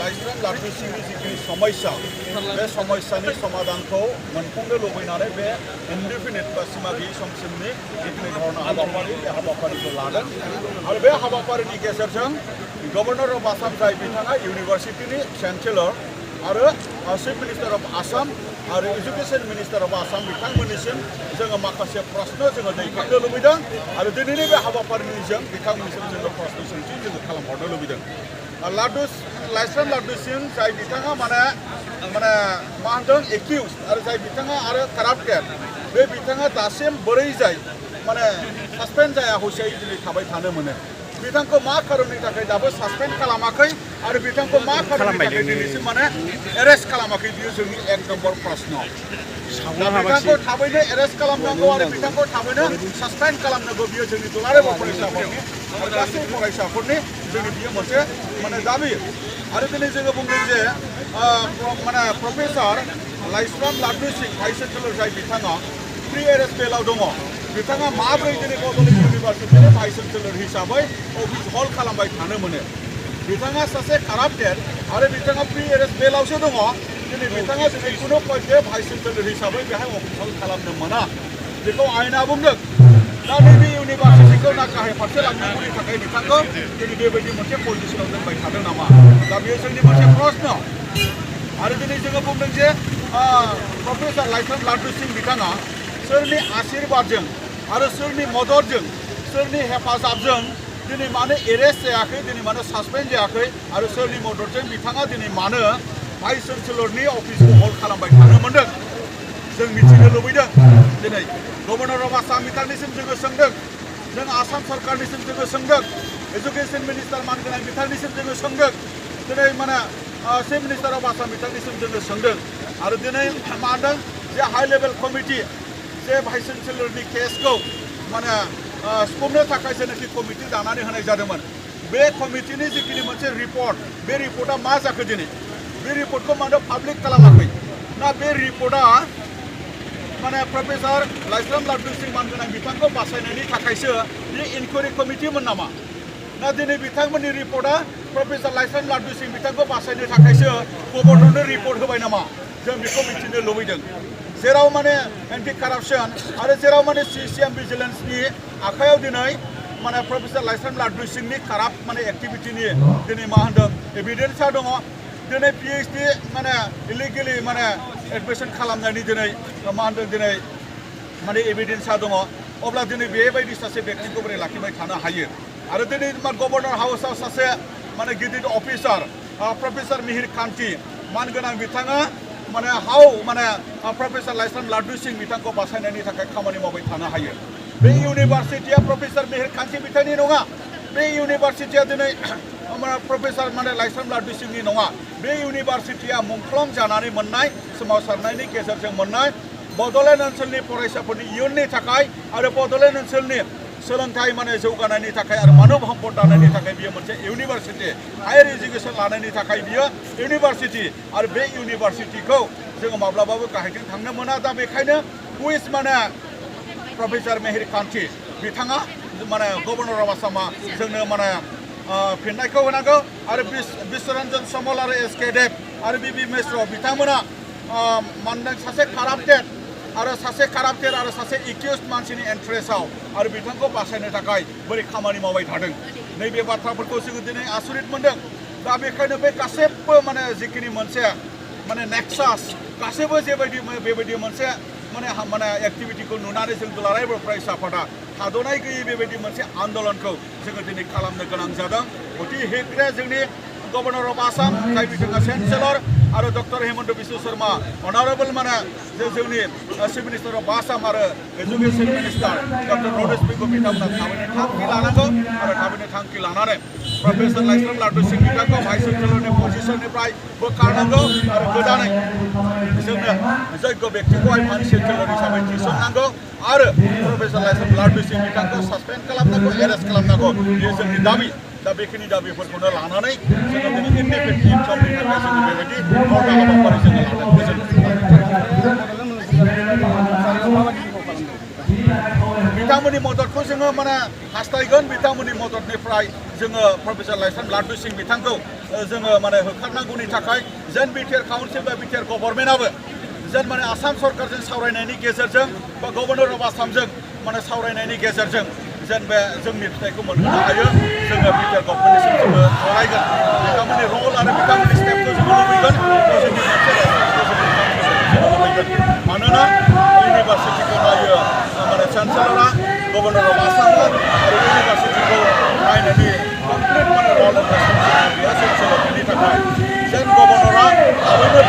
लाइस्रां लाद्रु सिंनि जिखिनि समस्या बे समस्यानि समाधानखौ मोनफुंनो लुबैनानै बे इनडिफिनिट बा सिमा गैयै समसिमनि जिखिनि धरना हाबाफारि बे हाबाफारिखौ लादों आरो बे हाबाफारिनि गेजेरजों गभर्नर अफ आसाम जाय बिथाङा इउनिभार्सिटिनि चेन्सेलर आरो चिफ मिनिस्टार अफ आसाम आरो एजुकेशन मिनिस्टार अफ आसाम बिथांमोननिसिम जोङो माखासे प्रश्न जोङो दैखांनो लुबैदों आरो दिनैनि बे हाबाफारिजों बिथांमोननिसिम जोङो प्रश्न सोंथि जोङो खालामहरनो लुबैदों लाइस्रां लाद्रु सिं जाय बिथाङा माने मा होनदों एक्यूज आरो जाय बिथाङा आरो काराप्टेड बे बिथाङा दासिम बोरै जाय माने सासपेन्ड जाया हसियायै दिनै थाबाय थानो मोनो बिथांखौ मा खारननि थाखाय दाबो सासपेन्ड खालामाखै आरो बिथांखौ मा खारननि थाखाय दिनैसिम माने एरेस्ट खालामाखै बियो जोंनि एक नम्बर प्रश्न बिथांखौ थाबैनो एरेस्ट खालामनांगौ आरो बिथांखौ थाबैनो सासपेन्ड खालामनांगौ बियो जोंनि दुलाराय फरायसाफोरनि आरो गासै फरायसाफोरनि जोंनि बियो मोनसे माने दाबि आरो दिनै जोङो बुंदों जे माने प्रफेसर लाइस्रां लाद्रु सिं भाइस चेन्सेलर जाय बिथाङा प्रि एरेस्ट बेलाव दङ बिथाङा माब्रै दिनै बड'लेण्ड इउनिभार्सिटिनि भाइस चेन्सेलर हिसाबै अफिस हल्ड खालामबाय थानो मोनो बिथाङा सासे काराप्टेड आरो बिथाङा प्रि एरेस्ट बेलावसो दङ दिनै बिथाङा दिनै खुनु पयटे भाइस चेन्सेलर हिसाबै बेहाय अफिस हल्ड खालामनो मोना बेखौ आयेना बुंदों दा नैबे इउनिभार्सिटिखौ ना गाहाय फारसे लांनांगौनि थाखाय बिथांखौ दिनै बेबायदि मोनसे पजिसनाव दोनबाय थादों नामा दा बेयो जोंनि मोनसे प्रश्न आरो दिनै जोङो बुंदों जे प्रफेसर लाइस्रां लाद्रु सिं बिथाङा सोरनि आशीर्बादजों आरो सोरनि मददजों सोरनि हेफाजाबजों दिनै मानो एरेस्ट जायाखै दिनै मानो सासपेन्ड जायाखै आरो सोरनि मददजों बिथाङा दिनै मानो भाइस चेन्सेलरनि अफिसखौ हल्ड खालामबाय थानो मोनदों जों मिथिनो लुबैदों दिनै गभर्नर अफ आसाम बिथांनिसिम जोङो सोंदों जों आसाम सरकारनिसिम जोङो सोंदों एजुकेशन मिनिस्टार मानगोनां बिथांनिसिम जोङो सोंदों दिनै माने चिफ मिनिस्टार अफ आसाम बिथांनिसिम जोङो सोंदों आरो दिनै मा होनदों जे हाई लेभेल कमिटि जे भाइस चेन्सेलरनि केसखौ माने सुफुंनो थाखाय जेनाखि कमिटि दानानै होनाय जादोंमोन बे कमिटिनि जिखिनि मोनसे रिपर्ट बे रिपर्टआ मा जाखो दिनै बे रिपर्टखौ मानो पाब्लिक खालामाखै ना बे रिपर्टआ माने प्रफेसर लाइस्रां लाद्रु सिं मानगोनां बिथांखौ बासायनायनि थाखायसो बे इनकुवारि कमिटिमोन नामा ना दिनै बिथांमोननि रिपर्टआ प्रफेसर लाइस्रां लाद्रु सिं बिथांखौ बासायनो थाखायसो गभर्नरनो रिपर्ट होबाय नामा जों बेखौ मिथिनो लुबैदों जेराव माने एन्टि कारापसन आरो जेराव माने सिसिएम भिजिलेन्सनि आखायाव दिनै माने प्रफेसर लाइस्रां लाद्रु सिंनि काराप्ट माने एक्टिभिटिनि दिनै मा होनदों एभिडेन्सआ दङ दिनै पिएइचडि माने इलिगेलि माने एडमिसन खालामनायनि दिनै मा होनदों दिनै माने एभिडेन्सआ दङ अब्ला दिनै बेबायदि सासे व्यक्तिखौ बोरै लाखिबाय थानो हायो आरो दिनै गभर्नर हाउसआव सासे माने गिदिर अफिसार प्रफेसर मिहिर कान्ति मानगोनां बिथाङा माने हाउ माने प्रफेसर लाइस्रां लाद्रु सिं बिथांखौ बासायनायनि थाखाय खामानि मावबाय थानो हायो बे इउनिभार्सिटिया प्रफेसर मिहिर कान्ति बिथांनि नङा बे इउनिभार्सिटिया दिनै प्रफेसर माने लाइस्रां लाद्रु सिंनि नङा बे इउनिभार्सिटिया मुंख्लं जानानै मोननाय सोमावसारनायनि गेजेरजों मोननाय बड'लेण्ड ओनसोलनि फरायसाफोरनि इयुननि थाखाय आरो बड'लेण्ड ओनसोलनि सोलोंथाइ माने जौगानायनि थाखाय आरो मानब सम्पद दानायनि थाखाय बियो मोनसे इउनिभार्सिटि हायार एजुकेशन लानायनि थाखाय बियो इउनिभार्सिटि आरो बे इउनिभार्सिटिखौ जोङो माब्लाबाबो गाहायजों थांनो मोना दा बेखायनो कुइज माने प्रफेसर मिहिर कान्ति बिथाङा माने गभर्नर अफ आसामा जोंनो माने फिननायखौ होनांगौ आरो बिश्वरन्जन समल आरो एसके देब आरो बिबि मिश्र बिथांमोना मानदों सासे काराप्टेड आरो सासे एक्यूज मानसिनि इन्ट्रेस्टआव आरो बिथांखौ बासायनो थाखाय बोरै खामानि मावबाय थादों नैबे बाथ्राफोरखौ जोङो दिनै आसरित मोनदों दा बेखायनो बे गासैबो माने जिखिनि मोनसे माने नेक्सास गासैबो जेबायदि बेबायदि मोनसे माने एक्टिभिटिखौ नुनानै जों दुलाराय फरायसा आफादा थाद'नाय गैयै बेबायदि मोनसे आन्दोलनखौ जोङो दिनै खालामनो गोनां जादों अति हीघ्रे जोंनि गभर्नर अफ आसाम जाय बिथाङा चेन्सेलर आरो डक्टर हेमन्त बिश्व शर्मा अनारेबल माने जोंनि चिफ मिनिस्टार अफ आसाम आरो एजुकेशन मिनिस्टार डक्टर रमेश बेगौ बिथांमोना थाबैनो थांखि लानांगौ आरो थाबैनो थांखि लानानै प्रफेसर लाइस्रां लाद्रु सिं बिथांखौ भाइस चेन्सेलरनि पजिशननिफ्राय बोखारनांगौ आरो गोदानै जोंनो जग्य व्यक्तिखौहाय भाइस चेन्सेलर हिसाबै थिसननांगौ आरो प्रफेसर लाइस्रां लाद्रु सिं बिथांखौ सासपेन्ड खालामनांगौ एरेस्ट खालामनांगौ बेयो जोंनि दाबि दा बेखिनि दाबिफोरखौनो लानानै जोङो दिनै इन्डिपेन्डेन्ट समनि थाखाय जोङो बेबायदि मावनो हाबाफारि जोङो लादों बिथांमोन बिथांमोननि मददखौ जोङो माने हास्थायगोन बिथांमोननि मददनिफ्राय जोङो प्रफेसर लाइसान लाडु सिं बिथांखौ जोङो माने होखारनांगौनि थाखाय जेन बिटिआर काउन्सिल बा बिटिआर गभर्नमेन्टआबो जेन माने आसाम सरकारजों सावरायनायनि गेजेरजों बा गभर्नर अफ आसामजों माने सावरायनायनि गेजेरजों जेन बे जोंनि फिथाइखौ मोनहोनो हायो जोङो बिटिआर गभर्नमेन्टनिसिम जोङो खावलायगोन बिथांमोननि रल आरो बिथांमोननि स्टेपखौ जोङो लुबैगोन जोंनि मोनसे रेसपन्सखौ जोङो लुबैगोन मानोना इउनिभार्सिटिखौ नायो माने चेन्सेलरा गभर्नर अफ आसाम आरो इउनिभार्सिटिखौ नायनायनि कमप्लिट माने रल एन्ड रेसपन्सिबिलिटिया चेन्सेलरनि थाखाय जेन गभर्नरा थाबैनो